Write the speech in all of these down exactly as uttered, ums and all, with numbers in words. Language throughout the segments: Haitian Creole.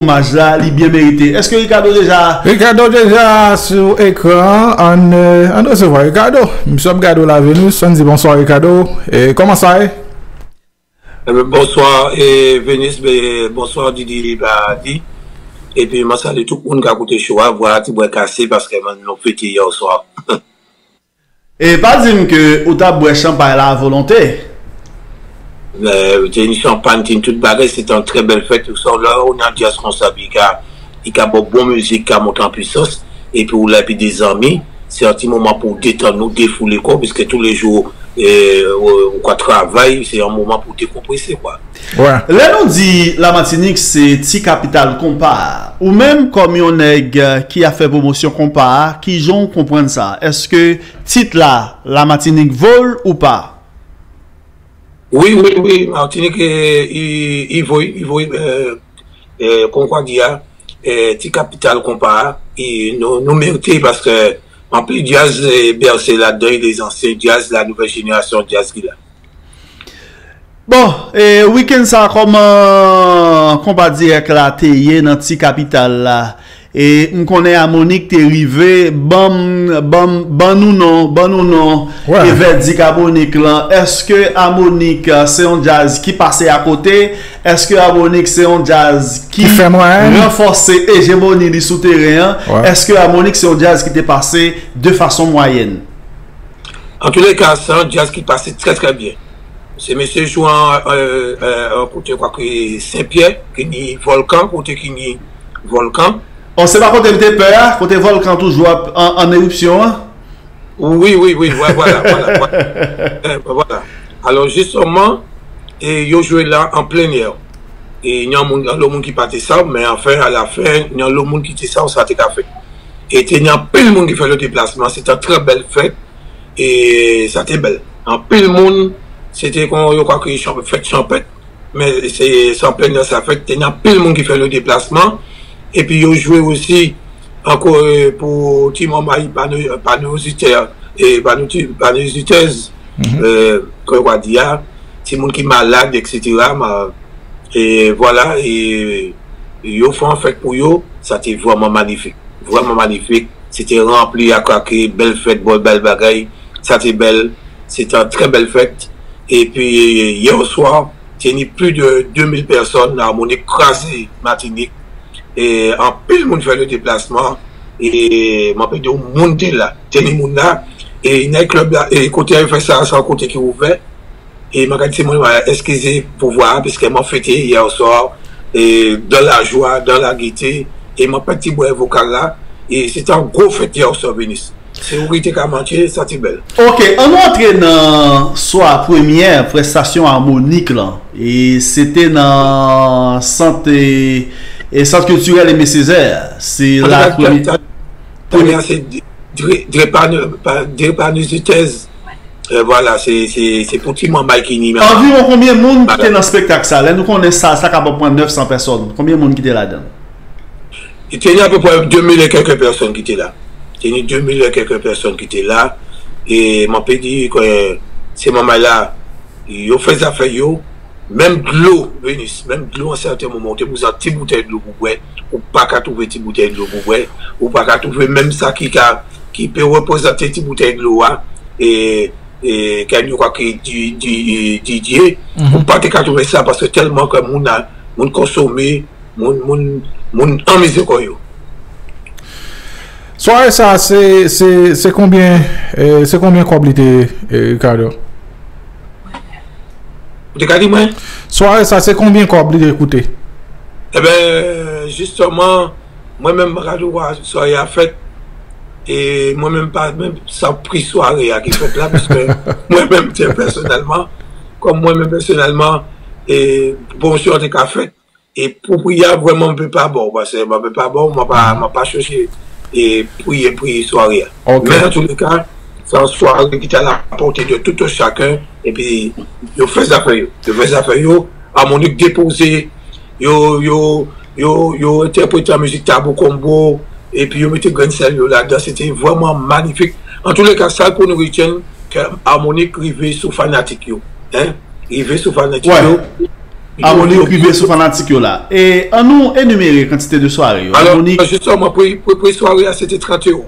omaj la, li byen merite. Èske Ricardo deja Ricardo deja sou ekran an? Ann, euh, ann resevwa Ricardo. Misye ap gade w la, Venus. Ann di bonswa, Ricardo. E kòman sa ye? Ebyen, bonswa, e, Venus, be, bonswa, Didi Badi. Epi, mwen salye tout moun k ap koute show a. Vwa a ti bwè kase paske mwen, nou fete yè swa. E pa di m ke ou t ap bwè chanpay la avolonte. Te ni chanpay, te ni tout bagay, se te yon trè bèl fèt. Ou sa, lè ou nan djaz konsa, pi ka, li ka ba w bon mizik, ka monte an pwisans, epi ou la epi de zanmi, se yon ti moman pou w detann ou, defoule kò w, piske toulejou, e, ou, ou ka travay, se yon moman pou w dekonprese, kwa. Lè nou di Lamatinik se ti kapital konpa a, ou menm kòm yon nèg ki ap fè pwomosyon konpa a, kijan w konprann sa? Èske tit la, Lamatinik vo l ou pa? Wi, wi, wi, Matinik, e, i, i vo, i vo, e, e, kon kwa di a, e, ti kapital konpa a, e, nou, nou merite paske anpil djaz, e, bèse ladan, e, les anciens djaz, la nouvelle génération djaz ki la. Bon, e, wikenn sa, kòman konpa dirèk la te ye nan ti kapital la? E m konnen Amonik te rive, ban m, ban m, ban nou non, ban nou non, e vèdik Amonik lan. Èske Amonik, e, se yon djaz ki pase akote? Èske Amonik se yon djaz ki ranfòse ejemoni li sou teren an? Èske Amonik se yon djaz ki te pase de fason mwayèn? Antouleka, se yon djaz ki pase trè, trè byen. Se mesye jwe an, e, e, an kote, kwake Senpyè, ki ni vòlkan, kote ki ni vòlkan. O, se pa kote m te pè a, kote vòlkan toujou ap an, an eripsyon an? Wi, wi, wi, vwa-, vwala, vwala, vwala. E, vwala. Alò, jisteman, e, yo jwe la an plen yè. E, ni yon moun, yon lòt moun ki pa te sa w, men anfen, alafen, ni yon lòt moun ki te sa w, sa te ka fèt. E te ni anpil moun ki fè le deplasman, se te yon trè bèl fèt. E sa te bèl. Anpil moun, se te kon yo kwake chanp-, fèt chanpèt, men se, se an plen nan sa fèt, te ni anpil moun ki fè le deplasman. Epi yo jwe osi ankò, e, pou ti manmay pa nou, pa nou ozitè, e pa nou ti, pa nou ozitèz, e, kon yo ka di a, timoun ki malad, etsetera. Ma, e vwala, e yo fè yon fèt pou yo, sa te vrèman manifik. Vrèman manifik. Se te ranpli a kwake, bèl fèt, bwè bèl bagay. Sa te bèl. Se te yon trè bèl fèt. Epi, yè oswa, te ni plis de de mil pèsòn, Amonik kraze Matinik. E anpil moun fè le deplasman. E mwen pe di w, moun te la. Te ni moun la. E night club la, e kote yo fè sa, se yon kote ki ouvè. E mwen ka di se mwen, mwen eskize pou vwa a, piske mwen fete yè oswa, e dans la joie, dans la gaieté, e mwen pèdi ti bwè vokal la, e se te yon gwo fèt yè oswa, Venus. Se ou ki te ka manje, sa te bèl. Ok, ann nou antre nan swa premyè prestasyon Amonik lan. E se te nan sant, e, e sant kiltirèl Aimé Césaire. Se la premyè. Premyè se Drepanizitèz. E vwala, se, se, se pou ti manmay ki ni menm. Anviwon konbyen moun ki te nan spektak sa? Lè nou konnen sa, sa kapab pran nèf san pèsòn. Konbyen moun ki te ladan? Te ni apeprè de mil e kèk pèsòn ki te la. Te ni de mil e kèk pèsòn ki te la. E mwen pe di ke se manmay la, yo fè zafè yo. Menm dlo, Venus, menm dlo, an sèten moman, ou te bezwen ti boutèy dlo pou bwè. Ou pa ka twouve ti boutèy dlo pou bwè. Ou pa ka twouve menm sa ki ka, ki pe reprezante ti boutèy dlo a. E, e, kè nou kwa ki di, di, di, di, ou pa te ka twouve sa, paske tèlman ke moun a, moun konsome, moun, moun, moun anmize kò yo. Sware sa, se, se, se konbyen, e, se konbyen kòb li te, e, Ricardo? Ou te ka di mwen? Sware sa, se konbyen kòb li te koute? Eben, jisteman, mwen menm, m pa ka di w sware a fèt, e mwen menm pa menm sa pri sware a ki fèt la, piske mwen menm, pèsonèlman, kòm mwen menm pèsonèlman, e pwomosyon an te ka fèt, e pou pri a, vrèman, m pe pa ba w, paske m pe pa ba w, m pa, m pa chèche e pri, e pri sware a. Men antouleka, se yon sware ki te à la portée de tout un chacun, epi yo fè zafè yo. Yo fè zafè yo, Amonik depoze, yo, yo, yo, yo entèprete mizik Tabou Combo, epi yo mete grenn sèl yo ladan, se te vrèman manifik. Antouleka, sa pou nou retyenn, ke Amonik rive sou fanatik yo. Hein? Rive sou fanatik yo. Amonik rive sou fanatik yo la. E ann nou enimere kantite de sware yo. Alò, Amonik, jistèman, pri, pri, pri sware a, se te trant ewo.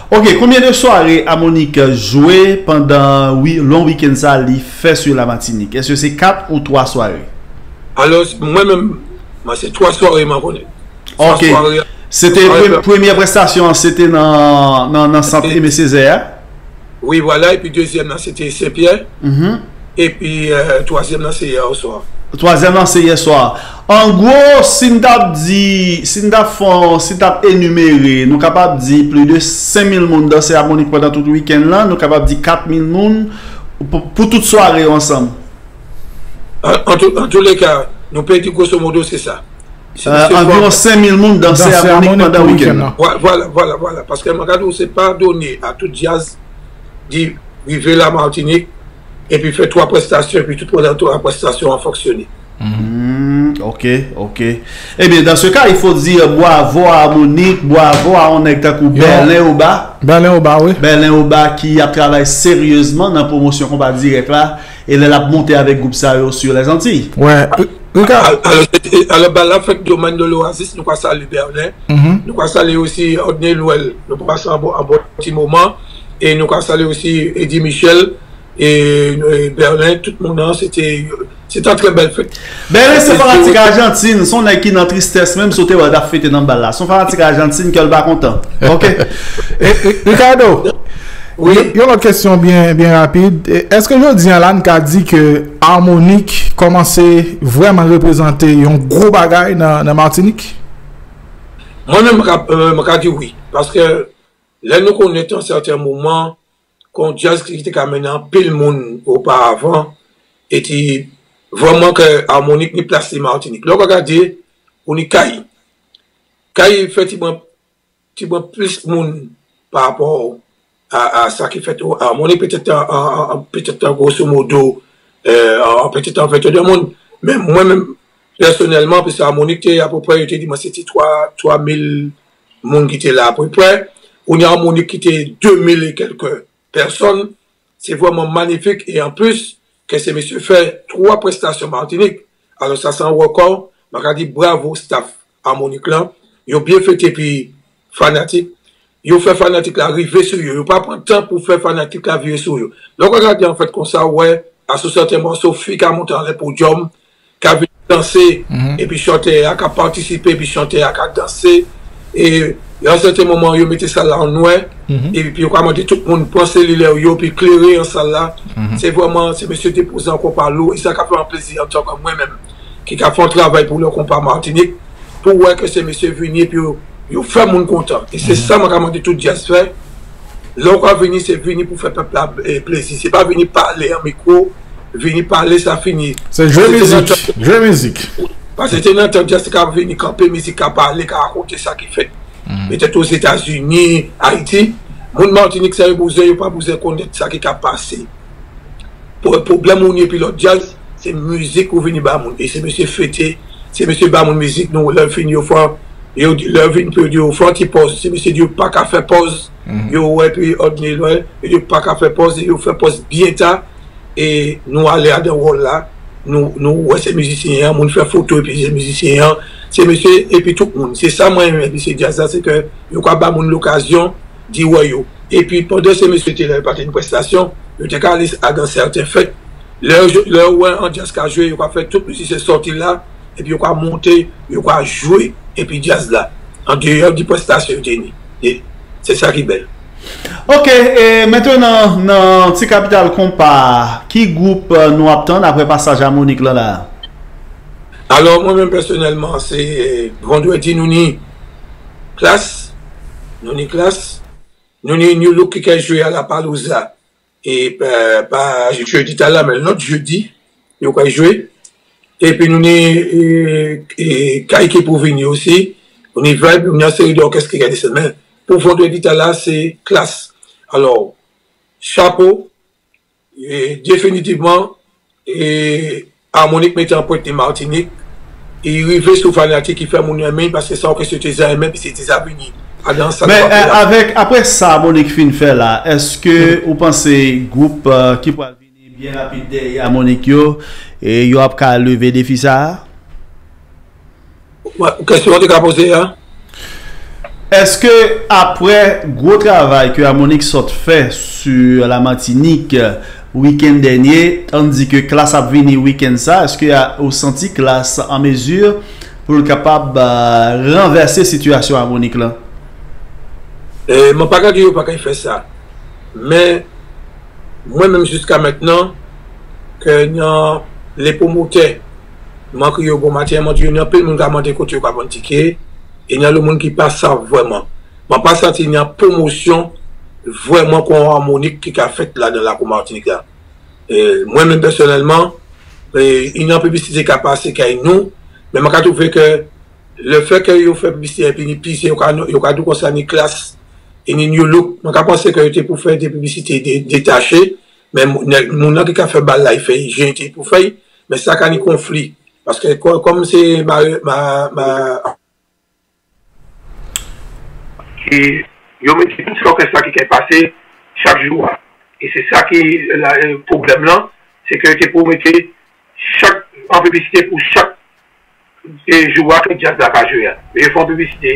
Ok, konbyen de sware Amonik jwe pandan wi, long wikenn sa li fè sou la Matinik? Èske se kat ou twa sware? Alò, mwen menm, mwen se twa sware mwen konnen. Ok. Se te premye prestasyon an, se te nan, nan, nan sant Aimé Césaire a? Wi, vwala, epi dezyèm nan se te Senpyè. Epi twazyèm nan se yè oswa. Twazyèm nan se yè swa. An gwo, si n t ap di, si n t ap fè, si n t ap enimere, nou kapab di plis de senk mil moun danse Amonik pandan tout wikenn lan, nou kapab di kat mil moun pou, pou tout sware yo ansanm. An, an tou, an tou le ka, nou pedi grosso modo se sa. Anviwon senk mil moun danse Amonik pandan wikenn nan. Vwala, vwala, vwala. Paske mwen ka di w se pa done a tout djaz di rive la Matinik epi fè twa prestasyon epi tout pandan twa prestasyon an fonksyone. Hmm, ok, ok. Ebyen, dans ce cas, il faut dire bravo à Amonik, bravo à yon nèg tankou Berlin Oba. Berlin Oba, wi. Berlin Oba ki ap travay seryezman nan pwomosyon konpa dirèk la. E lè l ap monte avèk gwoup sa yo sur les Antilles. Wè, Ricardo. Alò, alò, bal la fèt Domaine de l'Oasis, nou ka salye Berlin. Nou ka salye osi Odney Noël, nou pase an bon, an bon ti moman. E nou ka salye osi Eddy Michel, e, e Berlin, tout moun nan, se te, se te yon trè bèl fèt. Berlin se fanatik Ajantin, se yon nèg ki nan tristès, menm si w te wè l t ap fete nan bal la. Se yon fanatik Ajantin, kè l pa kontan. Ok. E, e, Ricardo, Wi. Yon, yon lòt kesyon byen, byen rapid. E, èske jodi a la n ka di ke Armonik kòmanse vrèman reprezante yon gwo bagay nan, nan Matinik? Mwen menm, mwen ka, mwen ka di wi. Paske lè nou konnen an sèten moman, kon djaz ki te ka mennen anpil moun oparavan, e ti vrèman ke Armonik ni plas li Matinik. Lè w ka gade, ou ni Kay. Kay fè ti bwen ti pran plis moun pa rapò a, a sa ki fèt o Armonik, petèt an, an, an, petèt an gwoso modo, euh, an, petèt an ventde moun. Men mwen menm, pèsonèlman, piske Armonik te apeprè, yo te di mwen se ti twa, twa mil moun ki te la apeprè. Ou ni Armonik ki te de mil e kèlke pèsòn. Se vrèman manifik e anplis, ke se mesye fè twa prestasyon Matinik. Alò sa se yon rekò, mwen ka di bravo staff Armonik lan, yo byen fete epi fanatik, yo fè fanatik la rive sou yo, yo pa pran tan pou fè fanatik la vire sou yo. Lè w ka gade an fèt konsa, w wè, asou sèten mòso, fi ka monte anlè podyòm, ka vin danse, epi chantè a ka patisipe, epi chantè a ka danse. E, e an sèten moman, yo mete sal la an nwè, epi yo ka mande tout moun pran selilè yo, epi klere an sal la. Se vrèman, se mesye depoze ankò pa lou, e sa ka fè mwen plezi antanke mwen menm, ki ka fè yon travay pou lè konpa Matinik, pou wè ke se mesye vini, epi yo, yo fè moun kontan. E se sa mwen ka mande tout djaz fè. Lè w ka vini, se vini pou fè pèp la, eh, plezi. Se pa vini pale an mikwo, vini pale, sa fini. Se jwe mizik, jwe mizik. Paske te nan tan djaz ka vini kanpe mizik, ka pale, ka rakonte sa ki fèt. Petèt Ozetazini, Ayiti, moun Matinik sa yo bouzen, yo pa bouzen konnen sa ki ka pase. Pwoblèm ou ni epi lòt djaz, se mizik ou vini ba moun. E se mesye fete, se mesye ba moun mizik, nou lè fini yo fè, yo di, lè vini pou yo di yo fè ti pòz, se mesye di yo pa ka fè pòz, yo wè epi Odney Noël, yo di yo pa ka fè pòz, yo fè pòz byen ta, e nou ale adan wòl la, nou, nou wè se mizisyen an, moun fè foto epi se mizisyen an, se mesye epi tout moun. Se sa mwen renmen epi se djaz la, se ke yo ka ba moun lokazyon, di wè yo. Epi pandan se mesye te la, yo pa te ni prestasyon, yo te ka ale adan sèten fèt. Lè yo, lè yo wè an djaz ka jwe, yo ka fè tout mizisyen sòti la, epi yo ka monte, yo ka jwe, epi djaz la, an deyò di prestasyon yo te ni. E se sa ki bèl. Ok, e mentnan, nan Ti Kapital Konpa, ki gwoup, eh, nou ap tann apre pasaj Armonik lan la? Alò, mwen menm pèsonèlman, se, eh, vandredi nou ni Klass, nou ni Klass, nou ni New Look ki kay jwe a Lollapalooza. E pa, pa jedi ta la, men lòt jedi, yo kay jwe. Epi nou ni, e, e, Kay ki pou vini osi. Nou ni Vibe, nou ni yon seri de òkès ki kay desann. Men pou vandredi ta la, se Klass. Alò, chapo, e, definitivman, e, Armonik mete anprent li Matinik. E rive sou fanatik, ki fè moun renmen, paske se yon kesyon te za renmen, pi se te za vini. Adan sa. Men, eh, avèk, apre sa Armonik fin fè la, èske ou panse gwoup, eh, ki pral vini byen rapid dèyè Armonik yo, E yo ap ka leve defi sa a? Kesyon w te ka poze a? Èske, aprè gwo travay ke Harmonik sot fè sou la Matinik wikenn dènye, ann di ke Klass ap vini wikenn sa, èske ou santi Klass an mezi pou l kapab ranvèse sitiyasyon Harmonik lan? Mwen pa ka di yo pa ka fè sa. Men, mwen menm jiska mentnan, ke nan le pwomotè, mwen kriye yo bon maten, mwen di yo ni anpil moun ka mande kote yo ka vann tike, e ni anlo moun ki pa sav vrèman. Mwen pa santi ni pwomosyon vrèman kon Harmonik ki ka fèt ladan lakou Matinik la. E, mwen menm pèsonèlman, e, ni piblisite ka pase kay nou, men mwen ka twouve ke lefè ke yo fè piblisite epi ni plizyè, yo ka, yo ka di w konsa ni Klass e ni New Look, mwen ka panse ke yo te pou fè de piblisite de, detache, men moun, moun nan ki ka fè bal la, li fè jan li te pou fè l, men sa ka ni konfli. Paske kò- kòm se ma, ma, ma, ki yo mete tout sa ki kay pase chak jou a. E se sa ki la, pwoblèm lan, se ke yo te pwomete chak, an piblisite pou chak e jou a ke djaz la ka jwe a. Men yo fè yon piblisite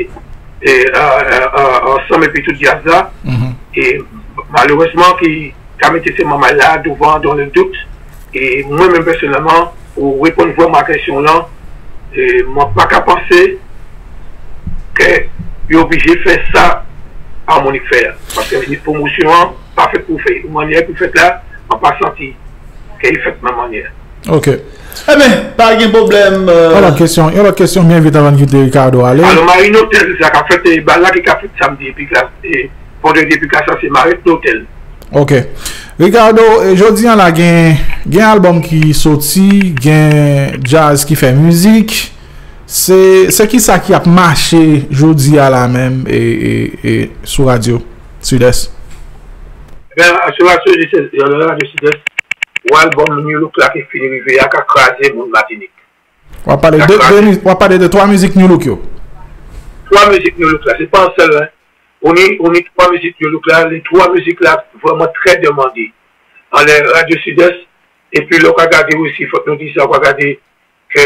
e, a- a- a- ansanm epi tout djaz la. E malerezman ki ka mete se manmay la douvan dans le doute. E mwen menm pèsonèlman, pou reponn vrèman a kesyon w lan, e mwen pa ka panse ke yo oblije fè sa Harmonik fè a. Paske pwomosyon an pa fèt pou fè. Mannyè pou fèt la, mwen pa santi ke li fèt nan mannyè. Ok. Ebyen, pa gen pwoblèm. Yon lòt kesyon, yon lòt kesyon byen vit anvan n kite Ricardo ale. Alò, Marine Hotel, se sa k ap fèt, e bal la ki ka fèt samdi epi Klass, e vandredi epi Klass, sa se Marine Hotel. Ok. Ricardo, e jodi a la gen, gen albòm ki soti, gen djaz ki fè mizik. Se, se kisa ki ap mache jodi a la menm e, e, e sou radyo Sidès? Ebyen, sou radyo Sidès, radyo Sidès, gwo albòm New Look la ki fin rive a ka kraze moun Matinik. W ap pale de, de mi- w ap pale de twa mizik New Look yo. Twa mizik New Look la, se pa yon sèl, en. Ou ni, ou ni twa mizik New Look la, le twa mizik la vrèman trè demande anlè radyo Sidès. Epi lè w ka gade osi, fòk nou di sa, w ka gade ke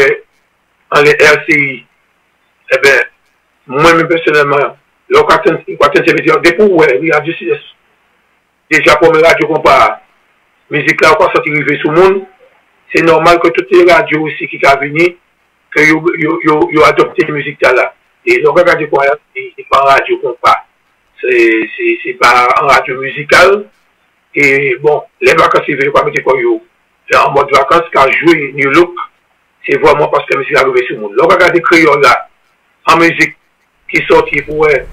anlè R C I, ebyen, mwen menm pèsonèlman, lè w ka tann, w ka tann se mizik la, depi w wè radyo Sidès deja pwomè radyo konpa a, mizik la ou pa santi rive sou moun, se nòmal ke tout radyo osi ki ka vini, ke yo, yo, yo, yo adopte mizik sa la. E lè w ka gade konpa a, se, se pa radyo konpa. Se, se, se pa yon radyo mizikal. E bon, lè vakans rive, yo ka mete kò yo an mòd vakans, ka jwe New Look. Se vrèman paske mizik la rive sou moun. Lè w ka gade kreyòl la, an mizik ki sòti pou wè,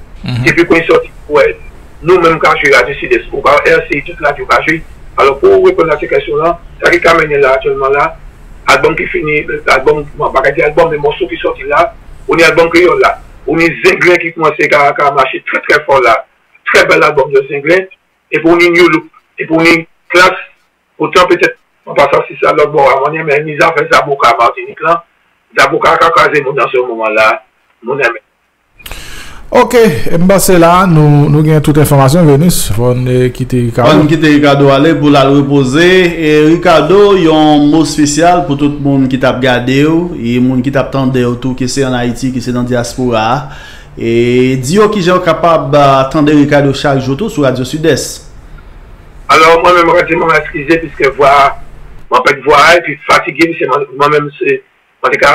depi kon li sòti pou wè, nou menm ka jwe radyo Sidès, ou ka R C I, tout radyo ka jwe. Alò, pou w reponn a se kesyon lan, sa ki ka mennen la aktyèlman la, albòm ki fini, albòm, bon, pa ka di albòm, men mòso ki sòti la, ou ni albòm kreyòl la, ou ni Zenglen ki kòmanse ka, ka mache trè, trè fò la, trè bèl albòm de Zenglen, epi ou ni New Look, epi ou ni Klass, poutan petèt, mwen pa sav si sa lòt bò a, mwen renmen ni zafè zaboka Matinik lan, zaboka ka kraze moun nan se moman la, moun renmen. Ok, m panse la, nou, nou gen tout enfòmasyon, Venus. Fò n, eh, kite Ricardo. Fò n kite Ricardo ale pou l al repoze. E Ricardo, yon mo espesyal pou tout moun ki t ap gade w, e moun ki t ap tande w tou, ke se ann Ayiti, ke se nan dyaspora a. E di yo kijan yo kapab, ah, tande Ricardo chak jou tou sou Radyo Sidès. Alò, mwen menm, mwen ka di mwen eskize, piske vwa, mwen pèd vwa a, epi fatige, piske mwen, mwen menm, se, mwen te ka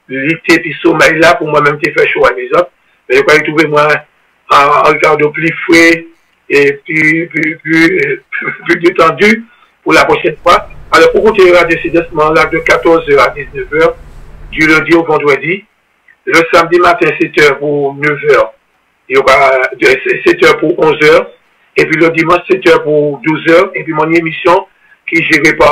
lite epi somèy la pou mwen menm te fè show a lezòt. Men yo ka retwouve mwen an, an Ricardo pli fre, e pi, pi, pi, pi, pi detandi pou la pwochèn fwa. Alò, pou koute Radyo Sidès, mwen la de katòz è a diznèf è, du lundi au vendredi. Le samedi matin, sept heures pour neuf heures. Yo ka, de sept heures pour onze heures. Epi le dimanche, sept heures pour douze heures. Epi mwen ni emisyon ki jere pa,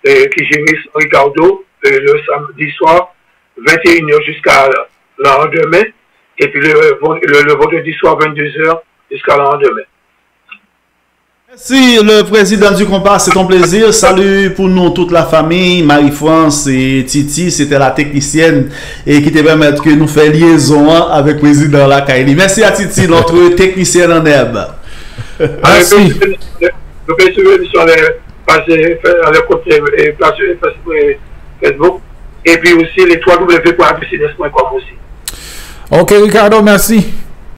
euh, ki jere Ricardo, euh, le samedi soir, vingt et une heures jusqu'à le lendemain. Epi le, le, le vendredi soir, vingt-deux heures jusqu'à le lendemain. Merci, le président du compas, c'est un plaisir. Salut pour nous, toute la famille, Marie-France et Titi, c'était la technicienne et qui te permet que nous fait liaison hein, avec le président Lakaili. Merci à Titi, notre technicienne en herbe. Merci. Nou pe swiv emisyon lè pase, fè, lè kote, e, plas, e, plas, e, Facebook. Epi osi le w w w pwen a v c d s pwen com osi. Ok, Ricardo, mèsi.